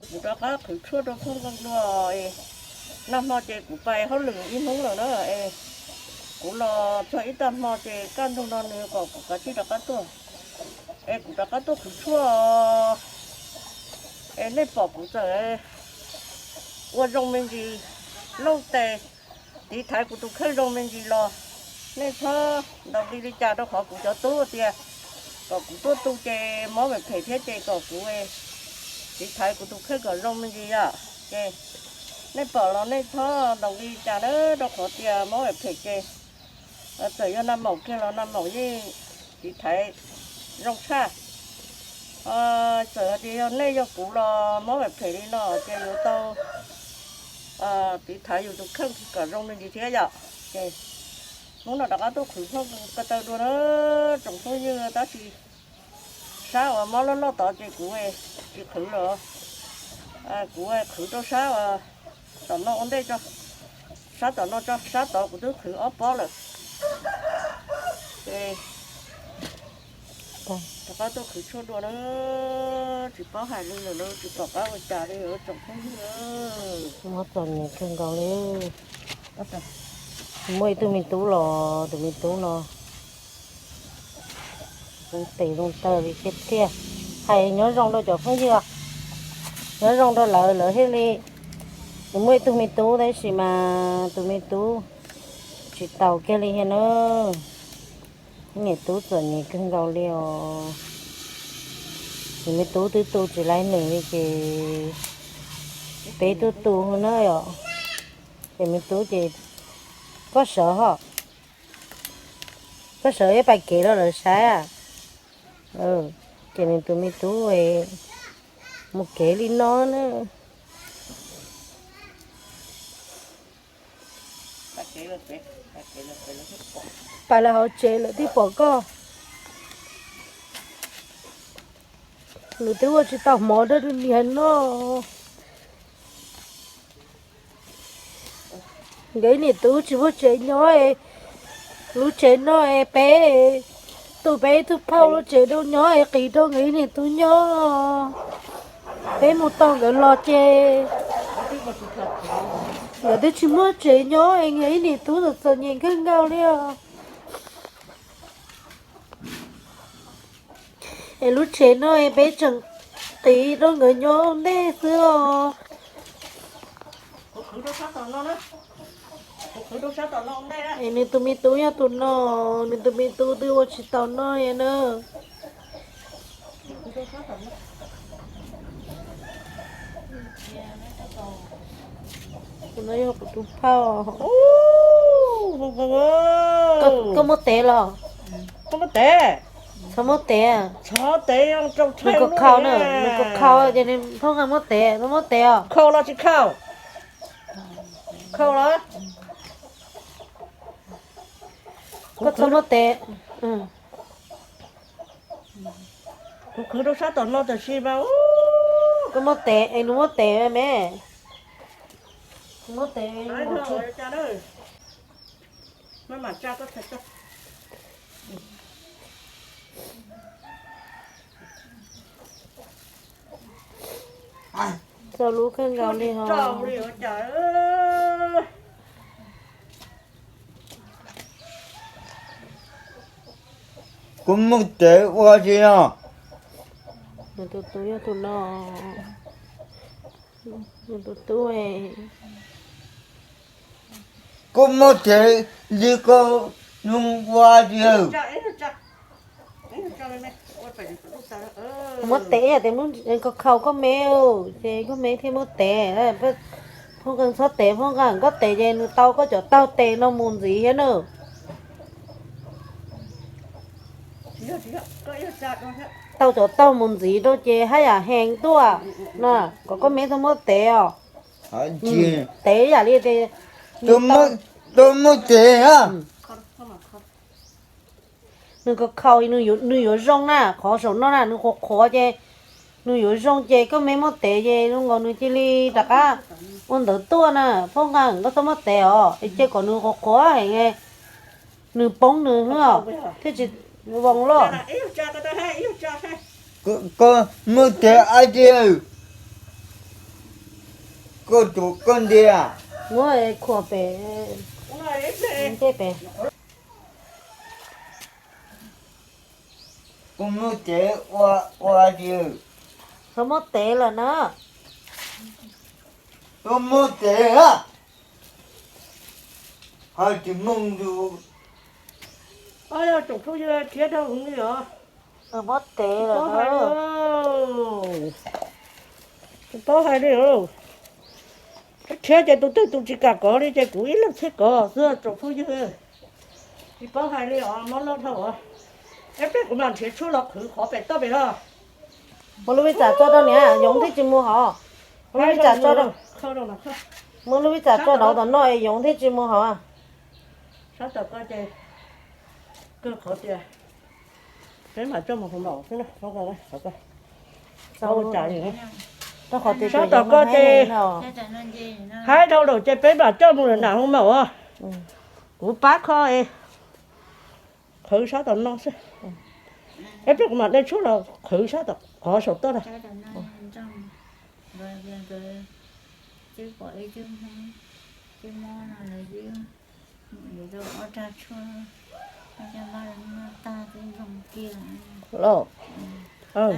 Kuv rov qab qhwv tshuaj rau phooj ywg dua. Nag hmo ces kuv pais hauj lwm ib hnub lawm na, es kuv los txog ib tag hmo ces kaj ntug no nws kom kuv kav tsij rov qab tuaj. Es kuv rov qab tuaj qhwv tshuaj, es nej pom kuv txawm ua zoo me ntsis, lauj tes, tiv thaiv kuv tus kheej zoo me ntsis los nej txhob ntaus nqi li cas, rau qhov kuv cov tub tias kom kuv tuaj tu ces mob phem phem thiab ces kom kuv tiv thaiv kuv tus kheej kom zoo me ntsis yom. Ces nej pom los nej txhob ntaus nqi li cas na, rau qhov tias mob phem phem ces txawm yog nag maum kiag los nag maum yeej tiv thaiv zoo tshaj. Txawm hais tias yog nej yog kuv los mob phem phem li no ces yuav tau tiv thaiv yus tus kheej kom zoo me ntsis thiab yom. Ces hnub no rov qab tuaj qhwv phooj ywg ko taw dua na, tsoom phooj ywg, tab sis sab uas mob loj loj tod ces kuv tsis qhwv lawm. Kuv qhwv rau sab uas tom no ua ntej tso, sab tom no tso, sab tod kuv twb qhwv ob pob lawm. Ces rov qab tuaj qhwv tshuaj dua na, tsis paub hais li lawm, tsis pom qab ua cas li tsoom phooj ywg. Mob txom nyem kawg nkaus li. Muaj ib tug me tub los, tus me tub no zoo tes zoo taw li tiag tiag. Hais nyob zoo rau cov phooj ywg, nyob zoo rau lawv, lawv thiaj li, nws muaj ib tug me tub tab sis mas tus me tub tsis taus kiag li thiab na. Niam tub txom nyem kawg nkaus li os. Nws me tub twb tu tsis laib nws li ces peb tuaj tu na yom. Ces me tub ces koj sawv ho, koj sawv ib pais kev rau lawv saib. Ces nws tus me tub mus kev li no na. Pais lawv hauv tsev lawm thiaj pom koj. Nws twb ua tsis tau mov rau niag no. Nkawd niam tub tsis muaj tsev nyob, lub tsev no es peb tu peb ib tug phauj lub tsev rau nyob es qiv rau nkawd niam tub nyob. Peb mus tos nkawd los ces nkawd twb tsis muaj tsev nyob es nkawd niam tub txom txom nyem kawg nkaus li os. Es lub tsev no es peb tseem qiv rau nkawd nyob ua ntej xwb os. Es nws tus me tub yog tus no, nws tus me tub twb ua tsis tau noj li na. Tus no yog kuv tus phauj. Koj muaj tev los? Koj muaj tev? Txhob muab tev. Txhob tev, nws khaus na, nws khaus ces nws phooj ywg muab tev, txhob muab tev os. Khaus los tsis khaus? Khaus los? Koj txhob muab tev. Kuv khwv rau sab tom no tam sim mas. Koj muab tev es nws muab tev me. Muab tev. Txog lub kawg nkaus li ho. Kuv muab tev ua tsi no? Nws tus tub yog tus no. Nws tus tub. Kuv muab tev li ko nws ua tsi? Muab tev tes khaus khaus koj me, ces koj me thiaj muab tev. Phooj ywg txhob tev, phooj ywg koj tev ces nws tau koj cov taug tes no mus ntxiv thiab na. Tau cov taug mus ntxiv rau ces haj yam heev tuaj na, kom koj me txhob muab tev os. Tev yam li tias, tus muab tev na. Nws khaus khaus, nws yuav zoo na, qhov saum no na nws qhuav qhuav ces nws yuav zoo ces koj me muab tev ces zoo nkaus nws cia li rov qab ua ntawd tuaj na. Phooj ywg koj txhob muab tev os, es cia kom nws qhuav qhuav heev, nws poob nws xwb os, thiaj tsis voo loj. Koj muab tev ab tsi? Koj tus koj ntiag. Muab khuam pem, ncej pem. Kuv muab tev ua ua li. Koj muab tev lawm na. Koj muab tev a. Hais tsis meej li. Tsoom phooj ywg, thiab dhau hwv li os. Muab tev lawm. Tsis paub hais li. Thiab ces tus twg tus tsis kam kov li ces kuv ib leeg thiaj kov xwb tsoom phooj ywg. Tsis paub hais li os, mob loj dhau os. Ib pliag kuv mam nrhiav tshuaj los qhwv qhov pem toj pem no. Muab lub vij xam tso rau niam, yoov thiaj tsis mus hauv. Muab lub vij xam tso rau. Muab lub vij xam tso rau tom no es yoov thiaj tsis mus hauv. Sab tom ko ces, kawg qhov tias peb mam coj mus hauv maum xwb na. Sab tom ko ces haib dhau lawm ces peb mam coj mus nram hauv maum os. Kuv pab kho es qhwv sab tom no xwb. Ib pliag kuv mam de tshuaj los qhwv sab tom qhov saum toj na.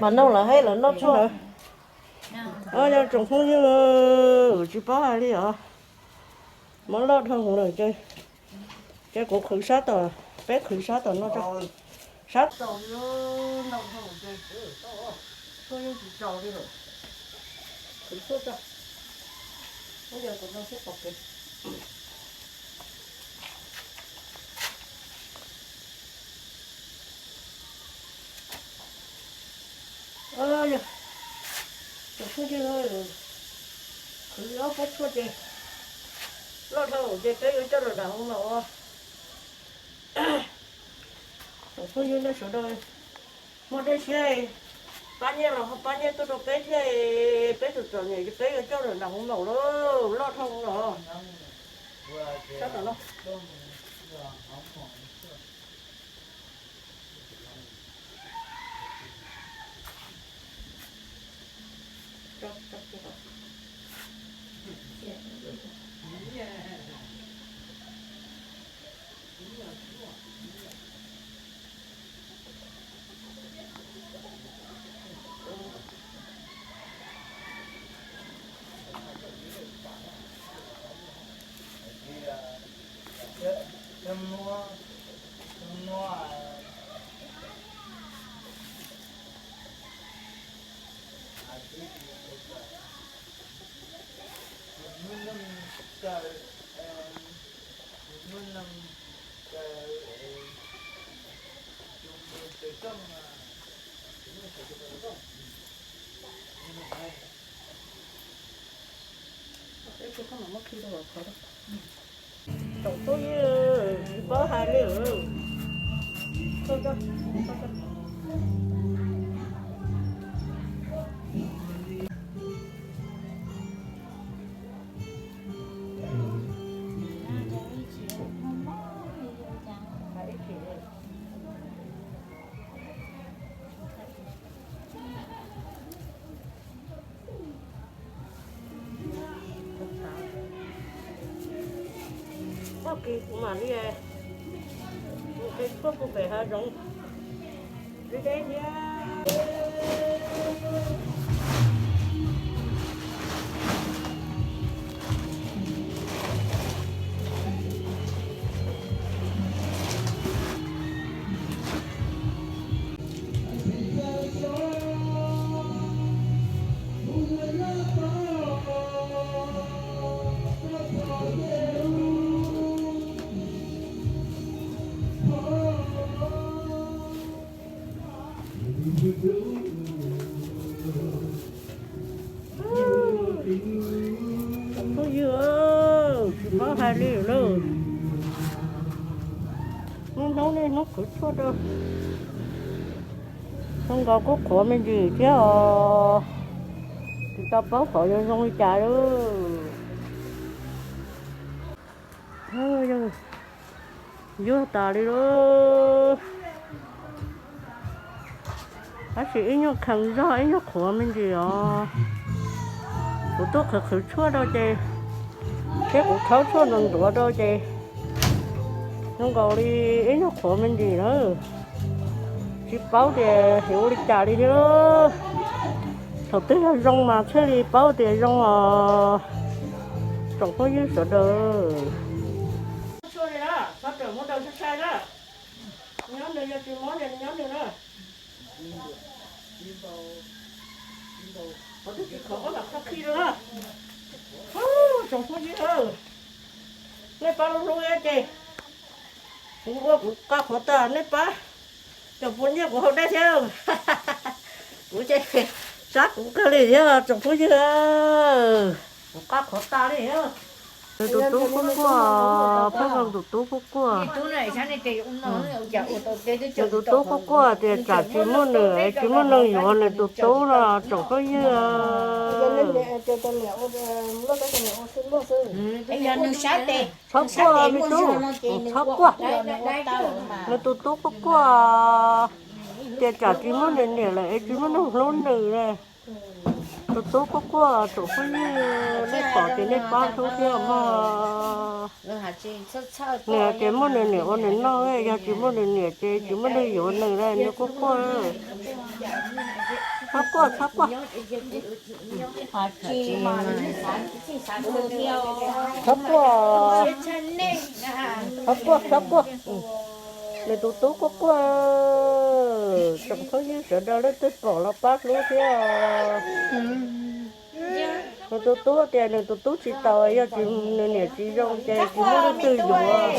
Mas noj lawm, haib lawm, noj tshuaj. Yog tsoom phooj ywg, tsis paub hais li os. Mob loj dhau hwv lawm ces, ces kuv qhwv sab tom, peb qhwv sab tom no tso. Sab tom no ces tshuaj yeej tsis tsaus li lawm. Qhwv tshuaj tso. Ub, yog tom no xwb pom kev. Yog, tsoom phooj ywg, qhwv ob pob tshuaj ces loj dhau ces peb yuav coj los nram hauv maum os. Tsoom phooj ywg nej sawv daws muaj dej siab pab nyiaj los ho pab nyiaj tuaj rau peb thiab, peb tus txom nyem ces peb yuav coj los nram hauv maum lauj, loj dhau los. Sab tom no. Tsoom phooj ywg, tsis paub hais li. Txoj kev kuv mam li mus qhwv tshuaj puag pem hav zoov deb deb thiab. Tsoom phooj ywg, tsis paub hais li lawm. Hnub hnub nej hnub qhwv tshuaj rau, zoo nkaus kuj qhuav me ntsis thiab os. Tsis tau paub qhov yuav zoo li cas lawm. Yuag tas li lawm. Tab sis ib nyuag khees zog ib nyuag qhuav me ntsis os. Kuv twb qhwv qhwv tshuaj rau ces, thiab kuv rhaub tshuaj ntuav ntuav rau ces zoo nkaus li ib nyuag qhuav me ntsis na. Tsis paub tias xyov ua li cas li thiab. Thaum twg yog zoo mas thiaj li paub tias zoo os tsoom phooj ywg sawv daws. Tshuaj li na, txhob rawm muab rau sai sai na. Nyob nws yog tsis mob ces nyob nws na. Qhov twg tsis khov koj mam qhov khi rau na. Tsoom phooj ywg, nej pab lub hlub ces kuv ua kuv qab qhuav tas nej pab. Tsoom phooj ywg, kuv haus dej thiab. Kuv ces sab kuv kawg li thiab tsoom phooj ywg. Kuv qab qhuav tas li thiab. Nws tus tub quaj quaj, pheej zoo tus tub quaj quaj. Nws tus tub quaj quaj tias tsam tsis muaj nws, tsis muaj neeg yuav nws tus tub no tsoom phooj ywg. Txhob quaj me tub, txhob quaj. Nws tus tub quaj quaj tias tsam tsis muaj nws niam lawm es tsis muaj neeg hlub nws li. Tus tub quaj quaj tsoom phooj ywg, nej pom ces nej pab hlub thiab mog. Nws hais tias muaj nws niam ua nws noj, yog tsis muaj nws niam ces tsis muaj neeg yuav nws li, nws quaj quaj. Txhob quaj, txhob quaj. Txhob quaj, txhob quaj, txhob quaj. Nws tus tub quaj quaj. Tsoom phooj ywg sawv daws leej twg pom los pab hlub thiab. Nws tus tub tias nws tus tub tsis tau, yog tsis nws niam tsis zoo ces tsis muaj leej twg yuav.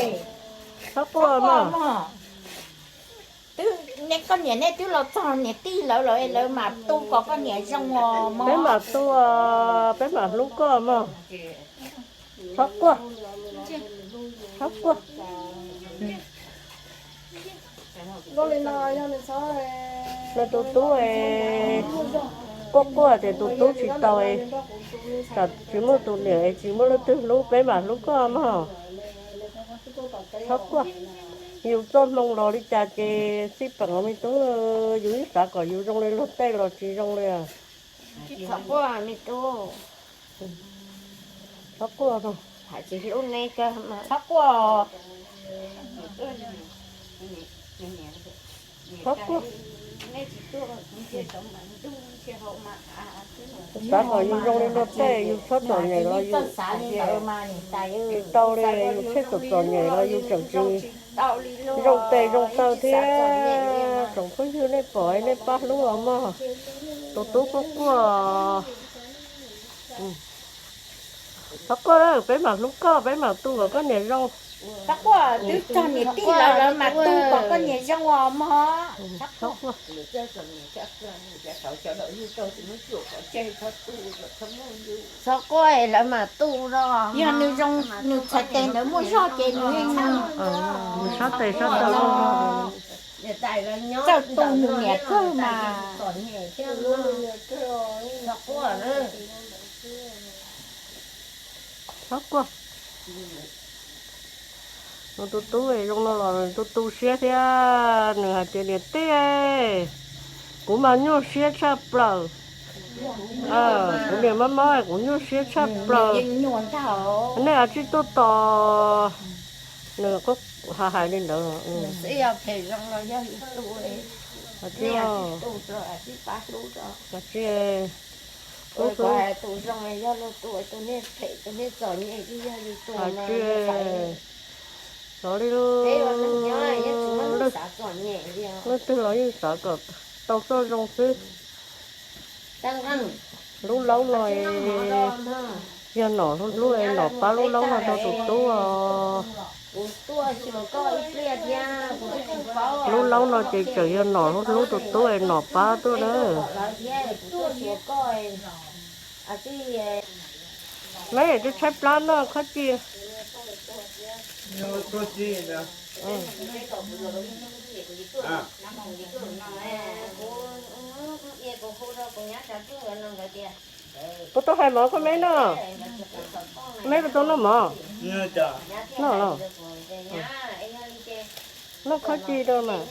Txhob quaj mog. Twb, nej koj niam nej twb los txog niam tij lawv lawm, lawv mam tu kom koj niam zoo os mog. Peb mam tu, peb mam hlub koj mog. Txhob quaj, txhob quaj. Nws tus tub quaj quaj tias tus tub tsis tau, tsam tsis muaj tus niam es tsis muaj leej twg hlub, peb mam hlub koj mog. Txhob quaj. Yus txoj hmoo los li cas ces xij peem me tub, yus yeej xav kom yus zoo li luag tej los tsis zoo li. Txhob quaj me tub. Txhob quaj, txhob quaj. Txhob quaj. Xav kom yus zoo li luag tej, yus txhob txom nyem los yus tsis tau li, yus tsheej txom txom nyem los yus tseem tsis zoo tes zoo taw thiab. Tsoom phooj ywg nej pom nej pab hlub os mog. Tus tub quaj quaj. Txhob quaj, peb mam hlub koj, peb mam tu kom koj niam zoo. Txhob quaj, twb txog niam tij lawv, lawv mam tu kom koj niam zoo os mog. Txhob quaj. Txhob quaj, lawv mam tu no. Yog nws zoo, nws txhais tes ntawd muaj zog ces nws, nws sab tes sab taw, txawj tu nws niam kawg mas. Txhob quaj. Nws tus tub zoo no los nws tu tu siab thiab, nws hais tias niam tij, kuv mas nyuaj siab tshaj plaws. Kuv niam mob mob kuv nyuaj siab tshaj plaws. Nej kav tsij tuaj tos. Nws hais li ntawd. Tus zoo yog luag tus, tus niag phem tus niag txom nyem twb yog yus tus mas. Xyov li, leej twg los yeej xav kom tau txoj zoo xwb. Lub laub no yog nom hlub hlub, nom pab lub laub no rau tus tub os. Lub laub no ces tseem yog nom hlub hlub tus tub es nom pab tuaj na. Meb, tshaib plab noj khob ci. Puas tau hais mov koj meb noj? Meb puas tau noj mov? Noj los? Noj khob ci rau mas.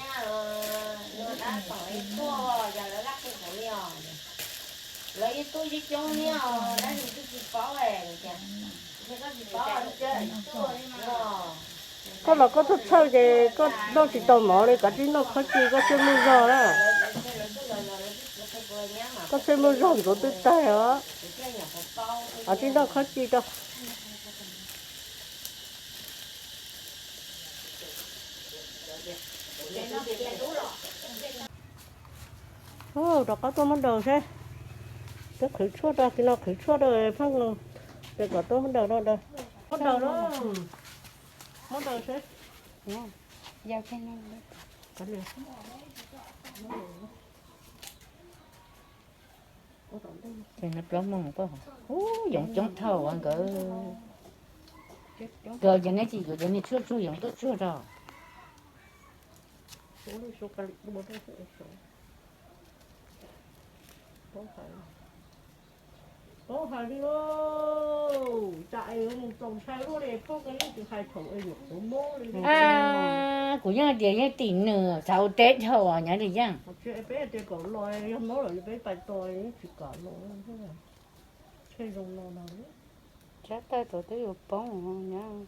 Lawv yeej tuaj coob coob thiab os, dab tsi twb tsis paub tias, koj los koj tuaj txhawj ces koj noj tsis tau mov li, koj tsis noj khob ci koj thiaj muaj zog na. Koj thiaj muaj zog ntxuav twb tag os. Koj tsis noj khob ci rau. Rov qab tuaj muab daus seb. Twb qhwv tshuaj rau, kis no qhwv tshuaj rau pheej los, ces kom tuaj muab daus rau daws. Muab daus lauj, muab daus seb. Ces no plaub moos, ub, yoov coob thauj nkawd. Kawg ces neb tsis yuav cov niag tshuaj tsuag yoov tuaj tsuag rau. Paub hais li lauj, cas es mus txaus ntshai luaj li, pog yeej tsis hais thaum es nyuam qhuav mob li. Kuv yeej tias yeej tim nws xav ua teb dhau nyob li yeej. Peb tias kom los yog mob lawm peb pais tos yeej tsis kam los. Tshe zoo no no. Tsab taw tuav twb yuav poob nyob.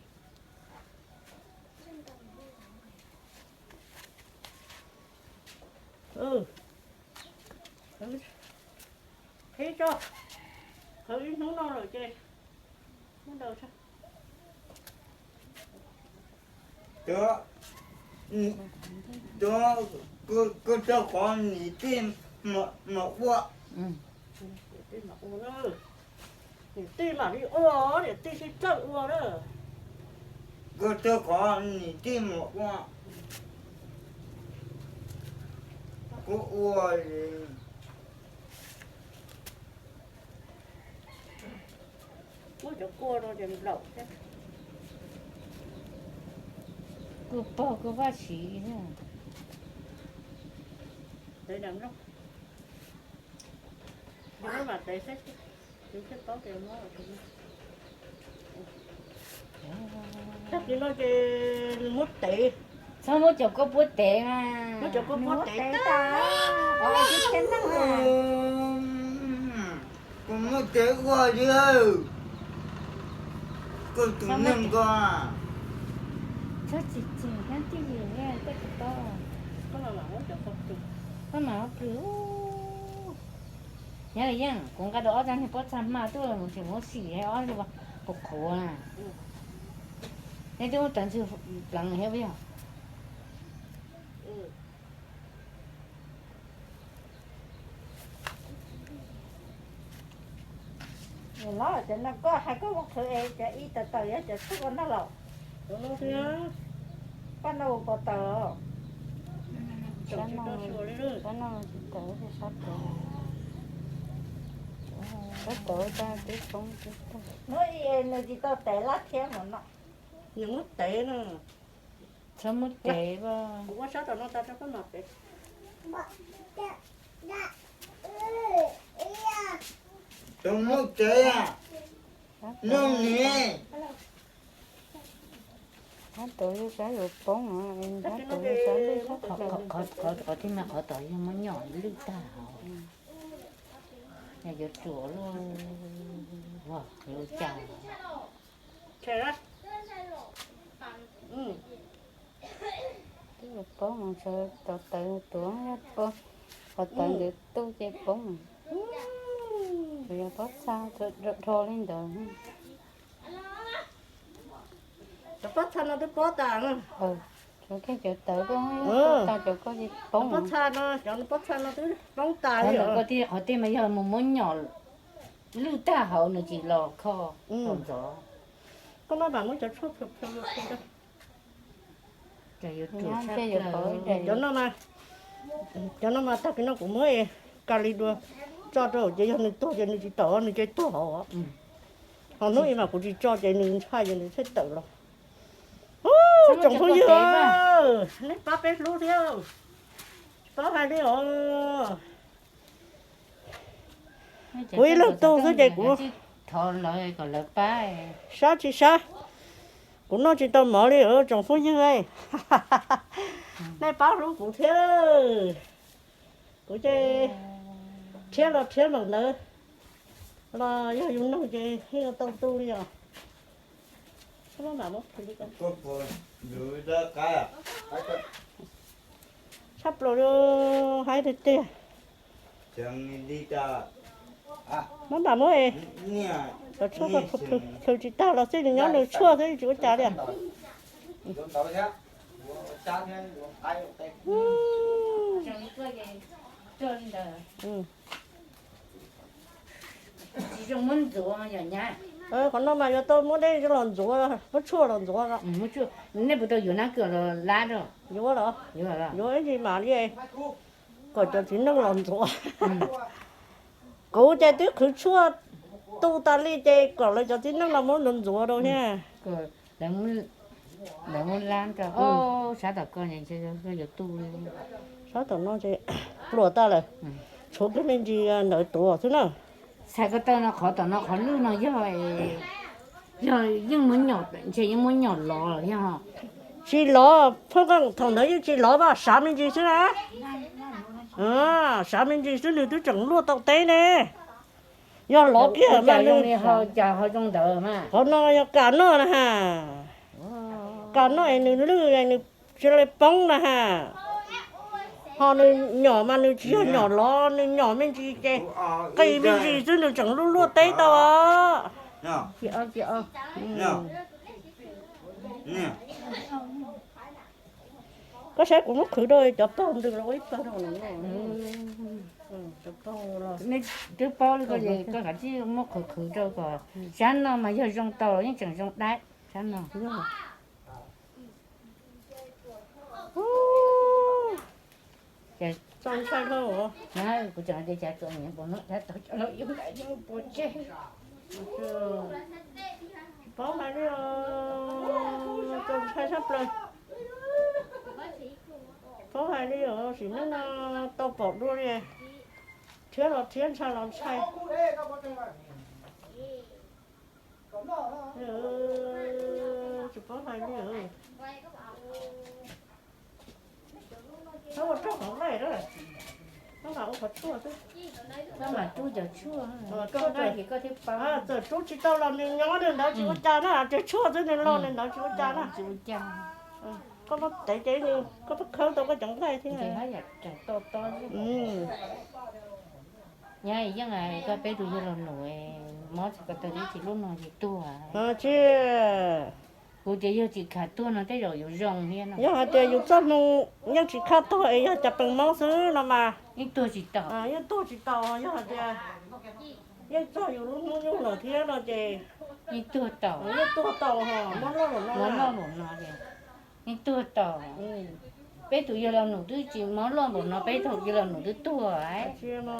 Qhib tso, qhwv ib hnub no lawm ces muab daus tso. Koj rau qhov niam tij mam ua. Niam tij mam li ua, niam tij sib txawj ua na. Koj rau qhov niam tij mam ua, kuv ua. Muab cov kua no ces nplaum thiab. Kuj pog kuj vaj siv thiab. Tev nram nplooj, yus muab mam tev saib, yus thiaj paub tias mob. Tag kis no ces nws muab tev. Txhob muab cov kua puab tev mas. Muab cov kua puab tev tag. Kuv muab tev ua li, koj tus neeg ko. Txhob tsis txim nyob twj ywm, koj tsis paub. Koj mam ua plws. Nyob li yeej kuv nqa tau ob txoj niag pob txha hma tuaj mus tseem muab sim ob qhuav qhuav na. Nej twb muab tawv ntxwg pleev thiab puas yog? Los cov no koj hais koj ua qhwv es cov ib tawm tawm yog cov tshuaj koj noj los? Paj no ua pov tawm. Sab no tsis tawv, sab tawv, sab tawv tag twb poob twb tag. Hnub ib nws tsis tau tev laj thiab mus no. Nws muab tev no. Txhob muab tev. Kuv ua sab tom no tas rau koj mam tev. Tau muab tev, nug ni. Sab tawv sab yuav poob, sab tawv sab lwj sab tawv. Qhov tij mas qhov tom yog muab nyom lwj tag hauv, yog yuav tsuav luaj, luaj cas. Twb yuav poob mas sawv tom tawv tuav, qhov tawv ntawd tuaj ces poob. Tsuas yog pob txha dhau li ntawd. Cov pob txha no twb pob tas na. Cov kheej cov tawv koj tau cov koj ces poob. Pob txha no, cov pob txha no twb poob tas li. Qhov tej mas yog mus muab nyom lwj tag hauv nws tsis los kho ntxov. Koj maj mam muab cov tshuaj plhws plhws. Cov no mas, cov no mas tag kis no kuv muab ka li dua tso rau ces yog nws tuag ces nws tsis tawm, nws ces tuag hauv. Ho hnub ib mas kuv tsis tso ces nws ntshai ces nws thiaj tawm los. Tsoom phooj ywg, nej pab peb hlub thiab, tsis paub hais li os. Kuv ib leeg tug xwb ces kuv sab tsis sab. Kuv noj tsis tau mov li tsoom phooj ywg, nej pab hlub kuv thiab. Kuv ces rhiab los rhiab lawm ntawd, Los yog yus noog ces yeej tau tu li os. Tshaj plaws li, haib tiag tiag. Muab npam muab es, cov tshuaj plhws tsis tag los xij nws nyob nws tshuaj xwb tsis ua cas li. Qhov no mas yuav tau muab dej los ntxuav, muab tshuaj los ntxuav. Nej puas tau yuav nab kws los lab rau? Yuav los, yuav ib ntsis mam li. Kom cov txiv neej los ntxuav. Kuv ces twb qhwv tshuaj tu tas li ces kom lawv cov txiv neej los muab ntxuav ntxuav rau thiab. Lawv muab lab rau sab tom ko, yuav tu li. Sab tom no ces pluas tag lawm, tshuav kiag me ntsis ntawd tuav xwb na. Txhais ko taw no qhov tom no qhov lwj no yog, yog yeej muab nyom, ntshe yeej muab nyom lov los yog. Tsis lov, phoj nqeej thaum ntawd yeej tsis lov, sav me ntsis xwb na. Sav me ntsis xwb nws twb tseem luaj tau teb ne. Yog lov kiag mas nws, qhov no yog kam noj na ha. Kam noj es nws lwj nws tsis li poob na ha. Ho nws nyom mas nws tsis yog nyom lov, nws nyom me ntsis ces qis me ntsis xwb nws tseem luaj luaj teb tau. Koj saib kuv muab qhwv rau cov paug ntws los ua ib pawg rau no. Twb paub li ko ces koj kav tsij muab qhwv qhwv rau kom sab no mas yog zoo tau los yeej tseem zoo dab sab no. Txaus ntshai dhau. Kuv tseem tias cas txom nyem npaum no tab tom coj los yuav nram yus puas tseg. Tsis paub hais li os, txaus ntshai tshaj plaws. Tsis paub hais li os, sim neej no tau pom dua li. Rhiab los rhiab, ntshai los ntshai. Tsis paub hais li os. Txhob ua roj qhov nqaij, koj mam ua qhov tshuaj xwb. Koj mam rub cov tshuaj, koj nqaij ces koj thiaj paub. Txawm rub tsis tau los nws nyob nws ntawd tsis ua cas na, tsuas tshuaj xwb nws los nws ntawd tsis ua cas na. Tsis ua cas. Koj muab tev ces koj muab khawb tau koj cov nqaij thiab. Nyob yeej koj peb tus yawg laus nus, mob tsis ko taw twb tsis lub no ces tuag. Tsis, kuv tias yog tsis khav tuag no tej zaum yuav zoo thiab no. Yog hais tias yus txoj hmoo yeej tsis khav tuag es yog cas pees mob xwb no mas yeej tuag tsis tau. Yeej tuag tsis tau, yog hais tias yeej txog yus lub hnub nyoog lawm thiab no ces yeej tuag tau, yeej tuag tau, mob loj lawm no, mob loj lawm no ces yeej tuag tau. Peb tus yawg laus nus twb tsis mob loj npaum no, peb tus yawg laus nus twb tuag. Tsis no,